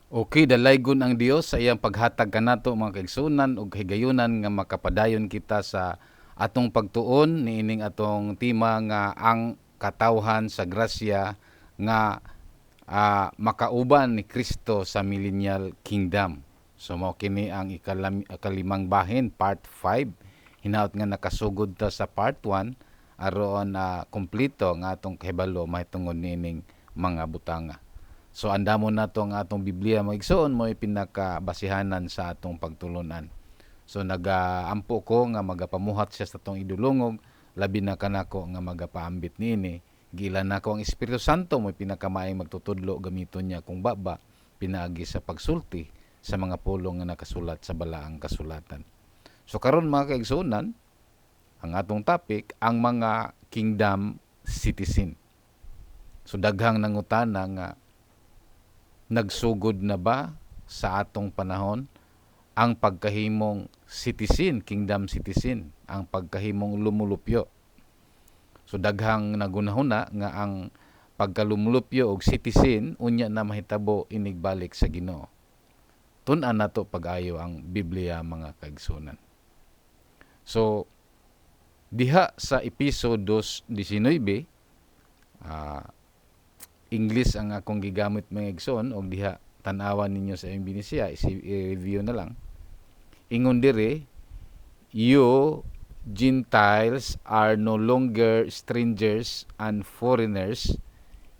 Okay, dalaygon ang Dios sa iyang paghatag kanato, mga kaigsunan, og kahigayunan nga makapadayon kita sa atong pagtuon niining atong tema nga ang katawhan sa grasya nga makauban ni Kristo sa millennial kingdom. So mao kini ang ikalimang bahin, part 5. Hinaot nga nakasugod ta sa part 1 aron kumpleto nga atong kahibalo mahitungod niining mga butanga. So andamon nato ang atong Biblia, mga igsoon, mo'y pinakabasihanan sa atong pagtulunan. So nagaampo ko nga magapamuhat siya sa atong idulungog, labi na kanako nga magapaambit niini. Giila nako ang Espiritu Santo mo'y pinakamaayong magtutudlo, gamiton niya kung baba pinaagi sa pagsulti sa mga pulong nga nakasulat sa balaang kasulatan. So karon, mga kaigsuonan, ang atong topic, ang mga kingdom citizen. So daghang nangutana nga nagsugod na ba sa atong panahon ang pagkahimong citizen, kingdom citizen, ang pagkahimong lumulupyo. So daghang nagunahuna nga ang pagkalumulupyo og citizen unya na mahitabo inigbalik sa Ginoo. Tun-an nato pag-ayo ang Biblia, mga kaigsunan. So diha sa Episo 2:19, English ang akong gigamit, mga igsoon, og diha tan-awan ninyo sa inyong Binisaya, i-review na lang. Ingon diri, "You Gentiles are no longer strangers and foreigners.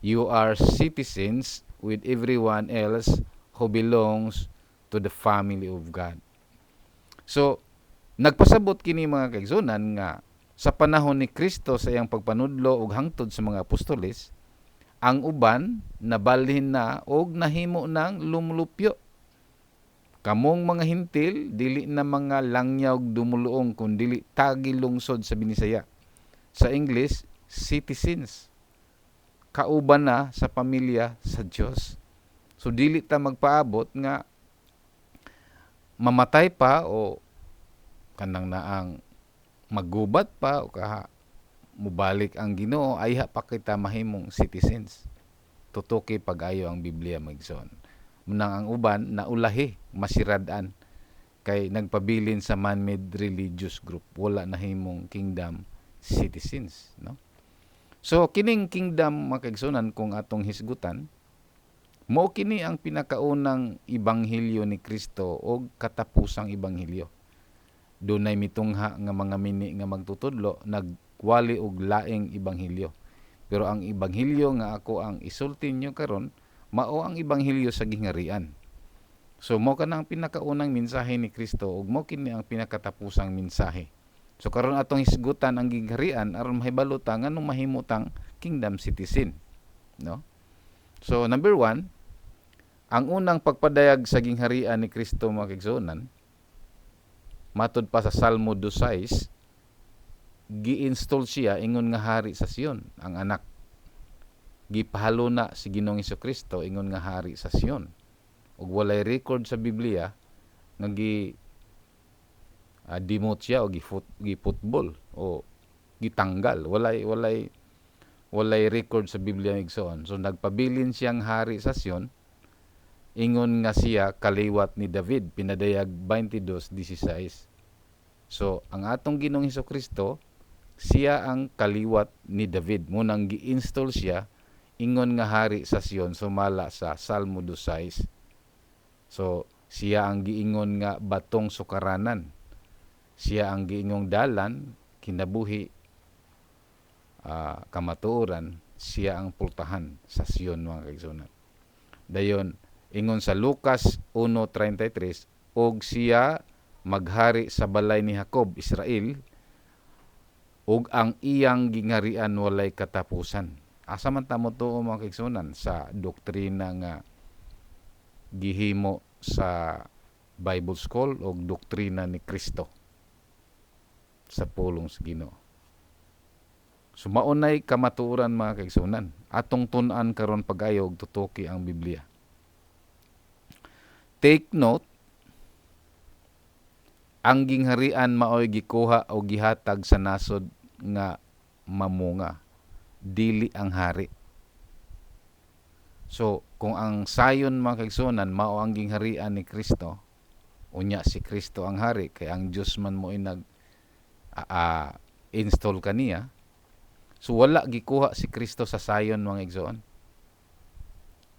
You are citizens with everyone else who belongs to the family of God." So, nagpasabot kini, mga kaigsunan, nga sa panahon ni Kristo sa iyang pagpanudlo ug hangtod sa mga apostoles, ang uban nabalhin na og nahimo ng lumulupyo. Kamong mga Hentil, dili na mga langyaw og dumuluong kun dili tagi lungsod sa Binisaya. Sa English, citizens. Kauban na sa pamilya sa Dios. So dili ta magpaabot nga mamatay pa o kanang naang maggubat pa o kaha mubalik ang Ginoo ayha pa kita mahimong citizens. Tutuki pag-ayo ang Biblia, mga igsoon. Munang ang uban naulahi, masirad-an kay nagpabilin sa man-made religious group, wala nahimong kingdom citizens, no? So kining kingdom, mga kaigsunan, kung atong hisgutan, mao kini ang pinakaunang ebanghelyo ni Kristo og katapusang ebanghelyo. Dunay mitungha nga mga mini nga magtutudlo, nagwali og laing ebanghelyo. Pero ang ebanghelyo nga ako ang isulti niyo karon mao ang ebanghelyo sa gingharian. So mao kanang pinakaunang mensahe ni Kristo ug mao kini ang pinakatapusang mensahe. So karon atong hisgutan ang gingharian aron mahibalo ta nganong mahimo tang kingdom citizen, no? So number 1, ang unang pagpadayag sa gingharian ni Kristo, mga kaigsuonan, matud pa sa Salmo 2:6, gi-install siya ingon nga hari sa Sion, ang anak. Gipahaluna si Ginoong Kristo ingon nga hari sa Sion. Ug walay record sa Biblia nga gi demote siya o gi-football o gitanggal. Walay record sa Biblia, igsoon. So nagpabilin siyang hari sa Sion ingon nga siya kaliwat ni David, Pinadayag 22:16. So ang atong Ginoong Kristo, siya ang kaliwat ni David. Munang gi-install siya ingon nga hari sa Sion sumala sa Salmo 2:6. So siya ang giingon nga batong sukaranan. Siya ang giingong dalan, kinabuhi, kamatuoran, siya ang pultahan sa Sion, mga kaigsunan. Dayon ingon sa Lucas 1:33, og siya maghari sa balay ni Jacob, Israel, ug ang iyang gingharian walay katapusan. Asa man ta mo tuo, mga kaigsunan, sa doktrina nga gihimo sa Bible School o doktrina ni Kristo sa pulong sa Ginoo? So maunay kamatuoran, mga kaigsunan. Atong tun-an karon pag-ayo og tutuki ang Biblia. Take note, ang gingharian maoy gikuha o gihatag sa nasod nga mamunga, dili ang hari. So, kung ang sayon, mga kaigsuonan, mao ang gingharian ni Kristo, unya si Kristo ang hari, kay ang Dios man mo nag install kaniya. So wala gikuha si Kristo sa sayon, mga igsoon.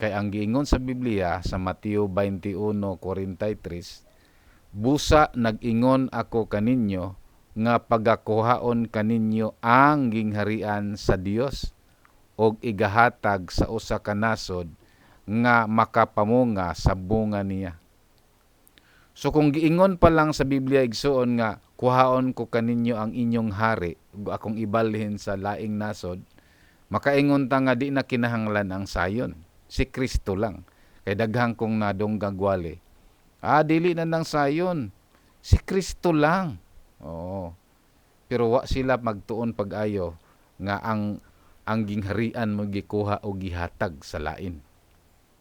Kay ang giingon sa Biblia sa Mateo 21:43, "Busa nag-ingon ako kaninyo nga pagakuhaon kaninyo ang gingharian sa Dios og igahatag sa usa ka nasod nga makapamunga sa bunga niya." So kung giingon pa lang sa Biblia, igsuon, nga kuhaon ko kaninyo ang inyong hari ug akong ibalhin sa laing nasod, makaingon ta nga di na kinahanglan ang sayon. Si Kristo lang. Kay daghang kong nadunggag wali. Ah, dili na nang sayon. Si Kristo lang. Oo. Pero wa sila magtuon pag-ayo nga ang gingharian mo gikuha o gihatag sa lain.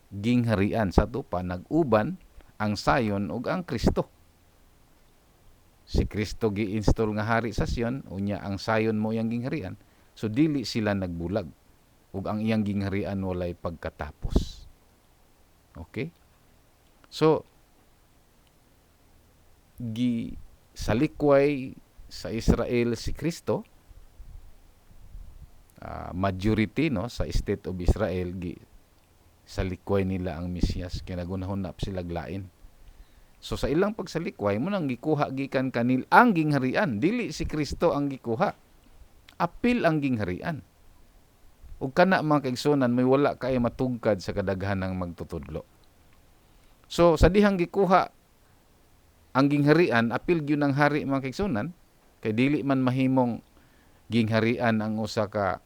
Gingharian sa tupa nag-uban ang sayon ug ang Kristo. Si Kristo gi-install nga hari sa Sion, unya ang sayon mo iyang gingharian. So dili sila nagbulag ug ang iyang gingharian walay pagkatapos. Okay? So gi salikway sa Israel si Kristo, majority, no, sa State of Israel gi salikway nila ang Mesiyas kay nagunahon na sila lain. So sa ilang pagsalikway mo nang gikuha gikan kanil ang gingharian, dili si Kristo ang gikuha. Apil ang gingharian. Ug kana, mga kaigsuonan, may wala kay matugkad sa kadaghanang magtutudlo. So sa dihang gikuha ang gingharian, apil gyud ang hari, mga kaigsuonan, kay dili man mahimong gingharian ang usa ka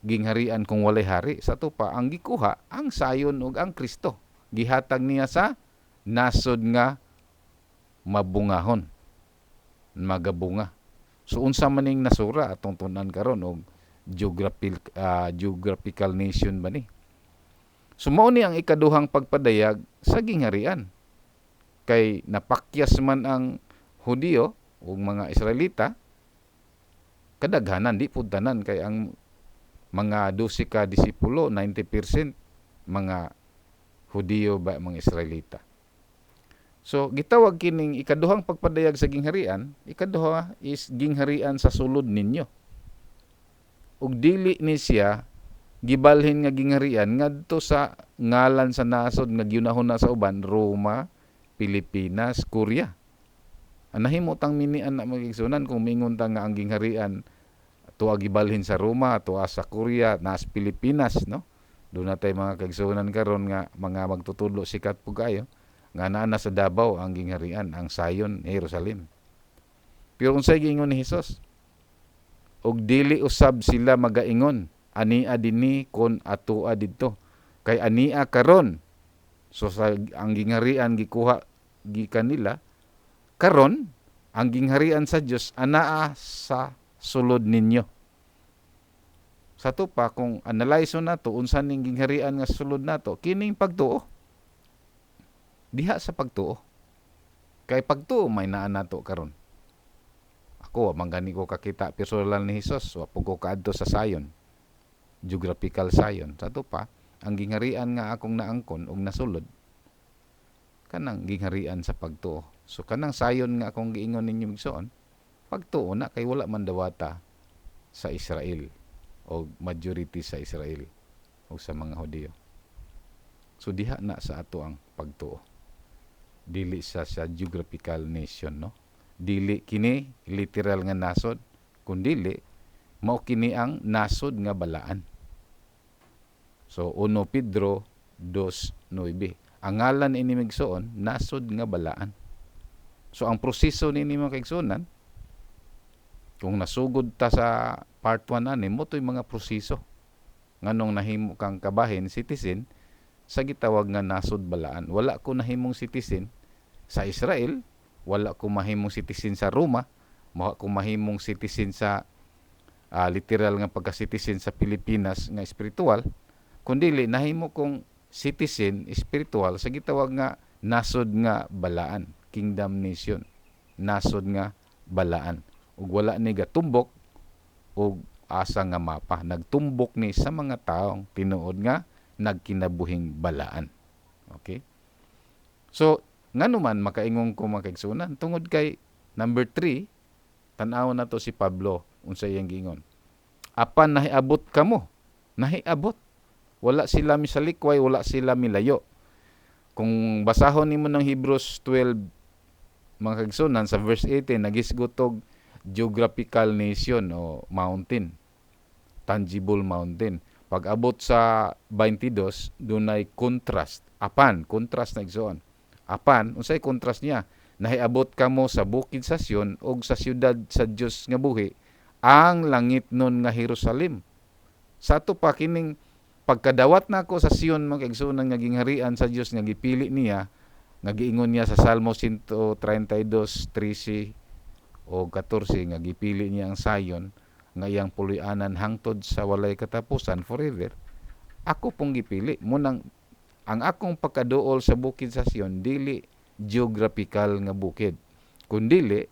gingharian kung walay hari. Sa tupa, ang gikuha ang sayon ug ang Kristo. Gihatag niya sa nasod nga mabungahon, magabunga. So unsa man ning nasura atong tun-an karon og geographical nation ba ni? So mao ni ang ikaduhang pagpadayag sa gingharian. Kay napakyas man ang Hudiyo ug mga Israelita, kadaghanan, di pud tanan, kay ang mga 12 ka disipulo, 90% mga Hudiyo ba, mga Israelita. So gitawag kining ikaduhang pagpadayag sa gingharian, ikaduha is gingharian sa sulod ninyo. Ug dili ni siya gibalhin nga gingharian ngadto sa ngalan sa nasod nga giunahon na sa uban, Roma, Pilipinas, Korea. Ang nahimo tang minian na, mga igsuonan, kung mingon ta nga ang gingharian tuwa gibalhin sa Roma, tuwa sa Korea, naas Pilipinas, no? Doon na tay mga kaigsuonan karon nga mga magtutudlo, sikat po kayo nga naa na sa Davao ang gingharian, ang Sayon, Jerusalem. Pero unsay giingon ni Hesus? "Og dili usab sila magaingon, 'Ania dinhi' kon 'Atoa didto.' Kay ania karon." So sa ang gingharian gikuha gikan nila, karon ang gingharian sa Dios anaa sa sulod ninyo. Sa to pa, kung analyze nato unsa ning gingharian nga sulod nato, kining pagtuo. Diha sa pagtuo. Kay pagtuo may naa nato karon. Ako, wa man gani ko kakita personal ni Hesus, wa pud ko kaadto sa sayon. Geographical sayon. Sa to pa, ang gingharian nga akong naangkon og nasulod kanang gingharian sa pagtuo. So kanang sayon nga akong giingon ninyo, igsoon, pagtuo na, kay wala man dawata sa Israel o majority sa Israel o sa mga Hudiyo. So diha na sa ato ang pagtuo. Dili sa geographical nation, no? Dili kini literal nga nasod, kundili mao kini ang nasod nga balaan. So 1 Pedro 2:9. Ang ngalan ini, migsuon, nasod nga balaan. So ang proseso nini, mga kaigsuonan, kung nasugod ta sa part 1 ani mo to'y mga proseso nganong nahimo kang kabahin, citizen sa gitawag nga nasod balaan. Wala ko nahimong citizen sa Israel, wala ko mahimong citizen sa Roma, wala ko mahimong citizen sa literal nga pagka-citizen sa Pilipinas nga espiritual, kundili nahimo kong citizen espiritual sa gitawag nga nasod nga balaan, kingdom nation, nasod nga balaan. Ug wala ni gatumbok og asa nga mapa, nagtumbok ni sa mga taong tinuod nga nagkinabuhing balaan. Okay? So, ngano man makaingon ko, mga kaigsuonan? Tungod kay number 3, tan-awon nato si Pablo, unsa iyang giingon. Apan nahiabot kamo. Nahiabot. Wala sila misalikway, wala sila milayo. Kung basahon nimo ng Hebrews 12, mga kaigsuonan, sa verse 18, nagisgot og geographical nation o mountain, tangible mountain. Pag abot sa 22, dunay contrast. Apan, contrast na, igsoon. Apan, unsay contrast niya? Nahiabot kamo sa bukid sa Sion ug sa siyudad sa Dios nga buhi, ang langitnon nga Jerusalem. Sa ato pa kining pagkadawat nako sa Sion, mga kaigsuonan, nga gingharian sa Dios nga gipili niya, nga giingon niya sa Salmo 132:13 o 14 nga gipili niya ang Zion nga iyang puloy-anan hangtod sa walay katapusan, forever. Ako pong gipili mo nang ang akong pagkaduol sa bukid sa Sion dili geographical nga bukid kundili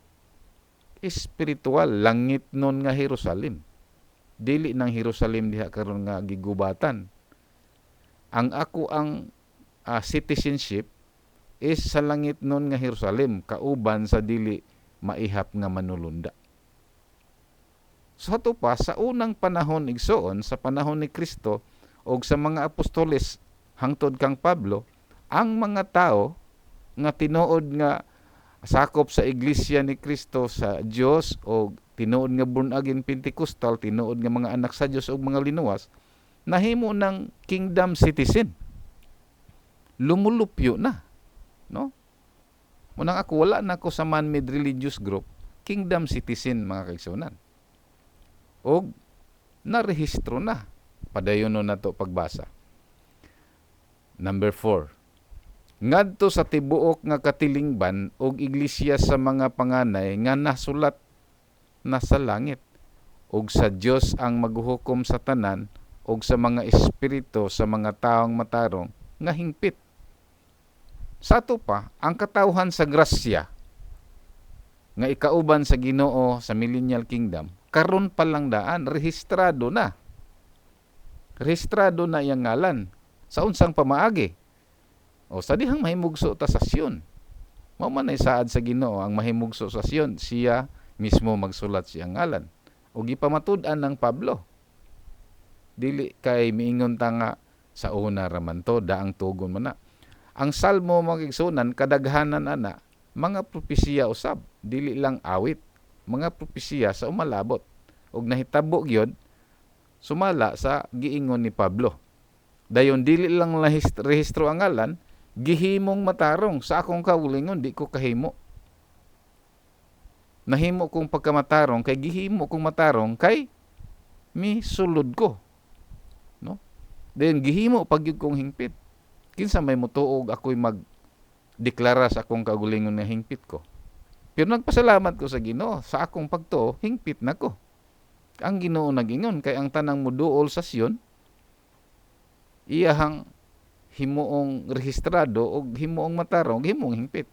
espiritual, langit nun nga Jerusalem. Dili nang Jerusalem diha karon nga gigubatan. Ang ako ang citizenship is sa langit nun nga Jerusalem, kauban sa dili maihap nga manulunda. Sa ato pa, sa unang panahon, igsoon, sa panahon ni Kristo og sa mga apostoles hangtod kang Pablo, ang mga tao nga tinuod nga sakop sa Iglesia ni Kristo sa Dios o tinuod nga born again Pentecostal, tinuod nga mga anak sa Dios og mga linuwas, nahimo ng kingdom citizen. Lumulupyo na, no? Munang ako, wala na ako sa man-made religious group, kingdom citizen, mga kaigsuonan. Og narehistro na. Padayon na to pagbasa. Number 4. Ngadto sa tibuok nga katilingban og iglesia sa mga panganay nga nasulat na sa langit, ug sa Dios ang maghuhukom sa tanan, ug sa mga espiritu sa mga taong matarong nga hingpit. Sa ato pa, ang katawhan sa grasya nga ikauban sa Ginoo sa millennial kingdom, karon pa lang daan rehistrado na. Rehistrado na iyang ngalan. Sa unsang pamaagi? O sa dihang mahimugso ta sa Sion. Mao man ay saad sa Ginoo ang mahimugso sa Sion, siya mismo magsulat siyang ngalan. O gipamatud-an ng Pablo. Dili kay miingon ta nga sa una raman to, daang tugon man na. Ang Salmo, mga igsunan, kadaghanan ana mga propesiya usab, dili lang awit, mga propesiya sa umalabot. Ug nahitabo gyud sumala sa giingon ni Pablo. Dayon dili lang rehistro ang ngalan, gihimong matarong. Sa akong kaugalingon, di ko kahimo. Nahimo kong pagkamatarong kay gihimo kong matarong kay mi sulod ko. No? Then gihimo pag gyud kong hingpit. Kinsa may motuog ako'y magdeklara sa akong kaugalingon nga hingpit ko? Pero nagpasalamat ko sa Ginoo sa akong pagtuo, hingpit na ko. Ang Ginoo nagingon kay ang tanang muduol sa Sion iyahang himuong rehistrado og himuong matarong, himuong hingpit.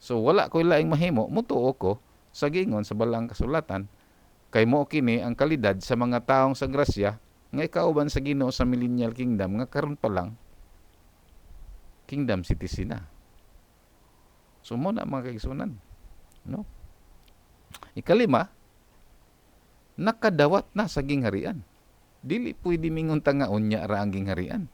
So wala ko'y laing mahimo, mutuo ko sa giingon sa balang kasulatan kay mo kini ang kalidad sa mga taong sa grasya nga ikauban sa Ginoo sa millennial kingdom nga karon pa lang kingdom citizen na. So mo na, mga kaigsunan, no? Ikalima, nakadawat na sa gingharian. Dili pwede mingon ta nga unya ra ang gingharian.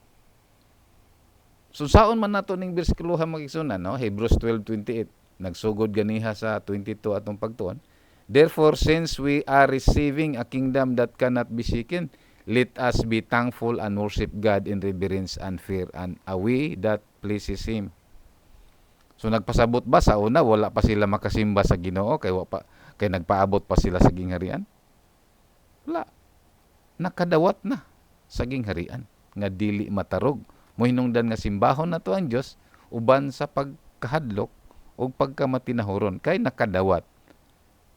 So saon man nato ning bersikulo, mga kaigsunan, no? Hebrews 12:28. Nagsugod ganiha sa 22 atong pagtuon. Therefore, since we are receiving a kingdom that cannot be shaken, let us be thankful and worship God in reverence and fear and a way that pleases Him. So nagpasabot ba sa una wala pa sila makasimba sa Ginoo kay wa pa, kay nagpaabot pa sila sa gingharian? Wala. Nakadawat na sa gingharian nga dili matarog. Mohinungdan nga simbahon nato ang Dios uban sa pagkahadlok ug pagkamatinahuron kay nakadawat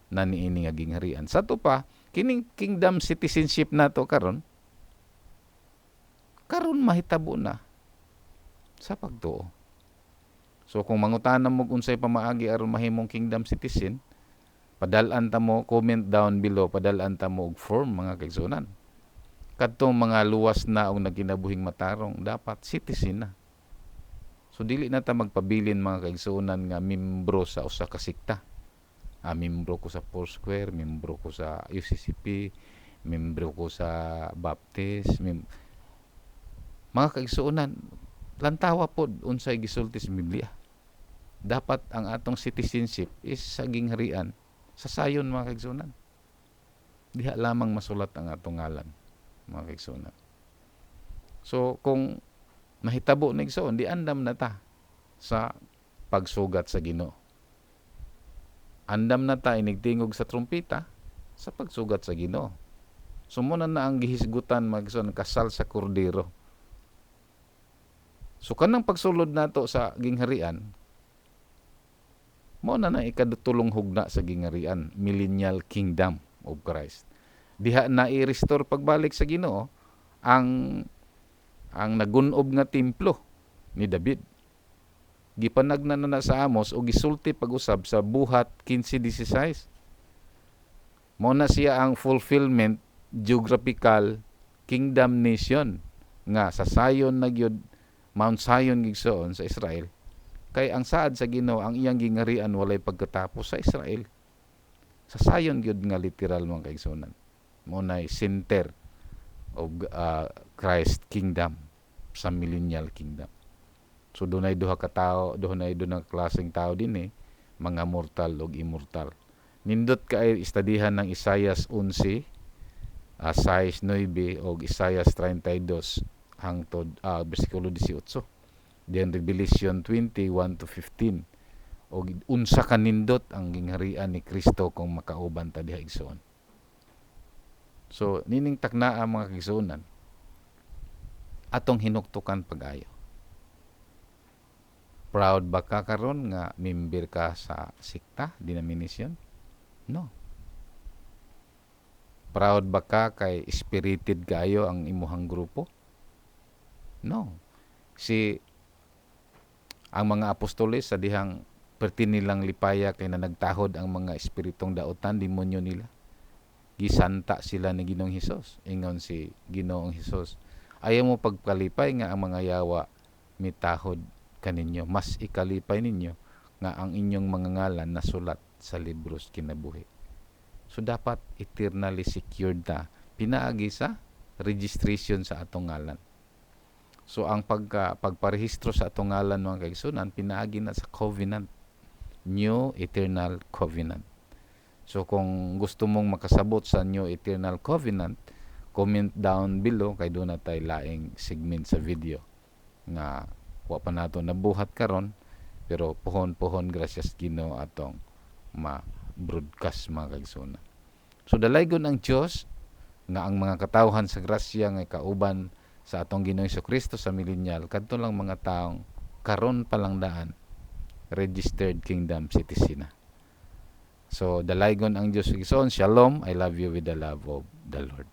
na niini nga gingharian. Sa ato pa, kining kingdom citizenship nato karon, karon mahitabo na sa pagtuo. So kung mangutana mo unsay pamaagi aron mahimong kingdom citizen, padal-an ta mo, comment down below, padal-an ta mo og form, mga kaigsunan. Kadtong mga luwas na og nagkinabuhing matarong, dapat citizen na. So dili na ta magpabilin, mga kaigsuonan, nga membro sa usa ka sekta. Membro ko sa Foursquare, membro ko sa UCCP, membro ko sa Baptist. Mga kaigsuonan, lantawa pod unsay gisulti sa Biblia. Dapat ang atong citizenship is sa gingharian sa sayon, mga kaigsuonan. Diha lamang masulat ang atong ngalan, mga kaigsuonan. So kung mahitabo ni, igsoon, di andam na ta sa pagsugat sa Ginoo. Andam na ta inigtingog sa trumpita sa pagsugat sa Ginoo. So muna na ang gihisgutan, mga igsoon, kasal sa kordero. So kanang pagsulod nato sa gingharian, mao na na ikadutulong hugna sa gingharian, millennial kingdom of Christ. Diha na i-restore pagbalik sa Ginoo ang nagunob nga templo ni David. Gipanagna na na sa Amos o gisulti pag-usab sa Buhat 15:16. Mao na siya ang fulfillment geographical kingdom nation nga sa Zion na gyud, Mount Zion, gigsoon, sa Israel. Kay ang saad sa Ginoo, ang iyang gingarian walay pagkatapos sa Israel. Sa Zion gyud nga literal, mga kaigsuonan. Mao nay center of Christ kingdom sa millennial kingdom. So dunay duha ka tawo, dunay duha ka klaseng tao dinhi, mga mortal ug immortal. Nindot kay istadihan ng Isaias 11, 6:9 og Isaias 32 hangtod bersikulo 18. Then Revelation 20:1 to 15. Og unsa ka nindot ang gingharian ni Kristo kung makauban ta diha, igsoon. So nining taknaa, mga kaigsuonan, atong hinuktukan pag-ayo. Proud ba ka karon nga member ka sa sekta, denomination? No. Proud ba ka kay spirited kaayo ang imuhang grupo? No. Si ang mga apostoles sa dihang perti nilang lipaya kay na nagtahod ang mga espiritong daotan, demonyo nila. Gisanta sila ni Ginoong Hesus. Ingon si Ginoong Hesus, "Ayaw mo pagkalipay nga ang mga yawa mitahod kaninyo. Mas ikalipay ninyo nga ang inyong mga ngalan nasulat sa libros kinabuhi." So dapat eternally secured ta pinaagi sa registration sa atong ngalan. So ang pagparehistro sa atong ngalan, mga kaigsuonan, pinaagi na sa covenant, New Eternal Covenant. So kung gusto mong makasabot sa New Eternal Covenant, comment down below kay duna tay laing segment sa video nga wa pa nato nabuhat karon, pero puhon-puhon, gracias Ginoo, atong ma-broadcast, mga kaigsuonan. So dalaygon ang Dios nga ang mga katawhan sa grasya nga kauban sa atong Ginoong Kristo sa millennial, kadto lang mga taong karon pa lang daan registered kingdom citizen na. So dalaygon ang Dios, igsoon. Shalom. I love you with the love of the Lord.